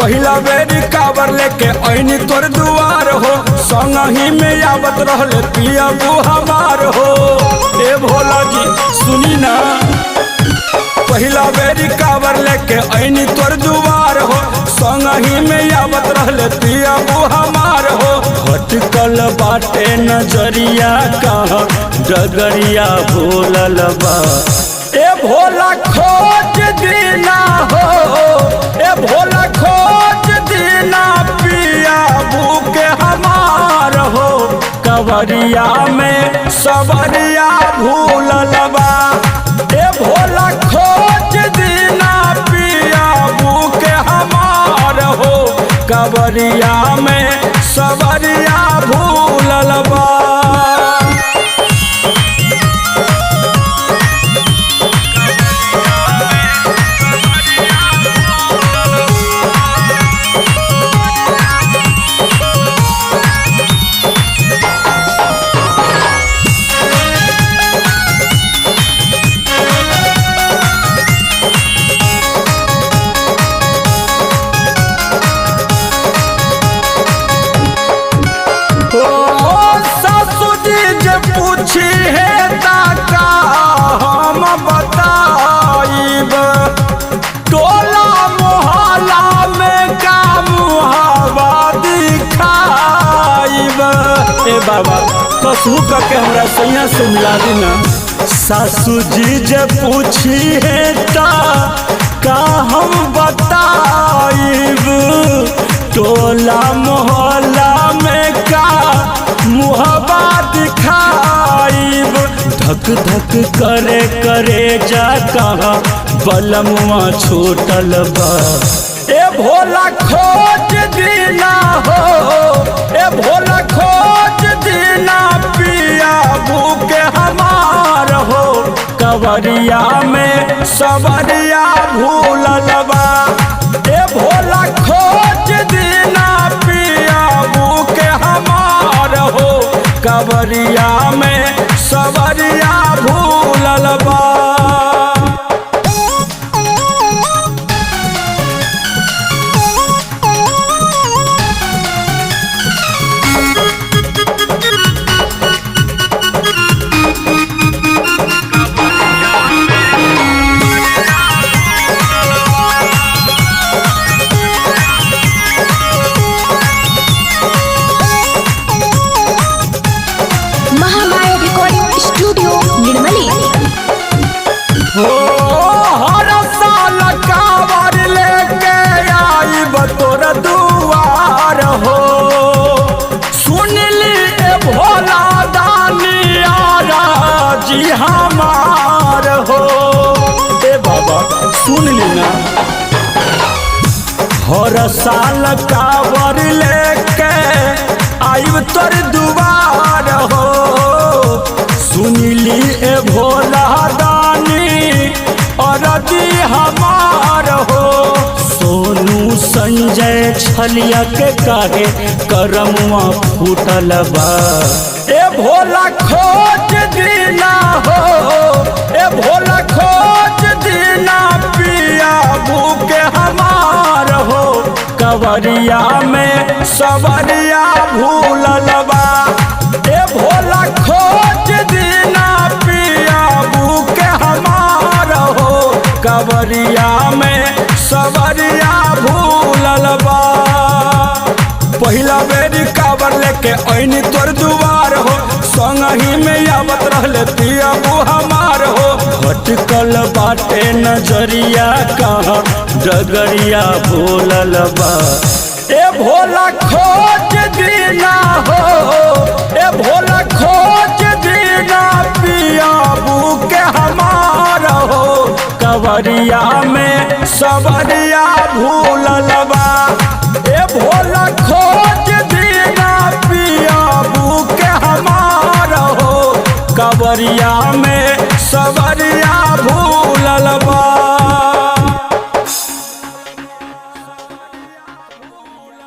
पहिला बेरी काबर लेके ऐनी तोर दुआर हो, संगही में आवत रहले पिया हमार हो। ए भोला जी सुनी ना, पहिला बेरी काबर लेके ऐनी तोर दुआर हो, संगही में आवत रहले पिया हमार हो। भटकल बाटे नजरिया कहाँ डगरिया भोलल बा। ए भोला खोज दीना हो, ए भोला खोज दीना पिया भूखे हमार हो, कवरिया में सबरिया भूलल बा। ए भोला खोज दीना पिया भूखे हमार हो, कवरिया में सबरिया भूलल बा। पूछी है ताका हम बताइब, टोला मोहल्ला में का मुहावा दिखाइब। ए बाबा कसू करके हमरा सैया से मिला देना। सासू जी जे पूछी है ता का हम बताइब, टोला मोहल्ला में का मुहबा दिखाइब। धक धक करे करे जा कहाँ बलमुआ छूटल बा। ए भोला खोज दीना हो, ए भोला खोज दीना पिया भूखे हमार हो, कवरिया में सबरिया भूलल बा। ए भोला खोज दीना पिया भूखे हमार हो, कवरिया में सबरिया भूलल बा। Mahamaya recording studio Nirmali. हो हर साल कांवर लेके आइब तोर दुआर हो, सुन ली ए भोला दानी जी हमार हो। ए बाबा सुन ली ना, हर साल कांवर लेके आइब तोर दुआर हो, सुनली ए भोला दानी अरजी हमार हो। सोनू संजय छलिया के काहे करमुआ फूटल बा। ए भोला खोज दीना हो, ए भोला खोज दीना पिया भूखे हमार हो, कवरिया में सबरिया भूलल बा। ए भोला खोज दीना पिया भूखे हमार हो, कवरिया में सबरिया भूलल बा। पहिला बेरी काबर लेके ऐनी तोर दुआर हो, संगही में आवत रहले पिया हमार हो। भटकल बाटे नजरिया कहाँ डगरिया भोलल बा। ए भोला खोज दीना हो, ए भोला खोज दीना पिया भूखे हमार हो, कवरिया में सबरिया भूलल बा। ए भोला खोज दीना पिया भूखे हमार हो, कवरिया में सबरिया भूलल बा।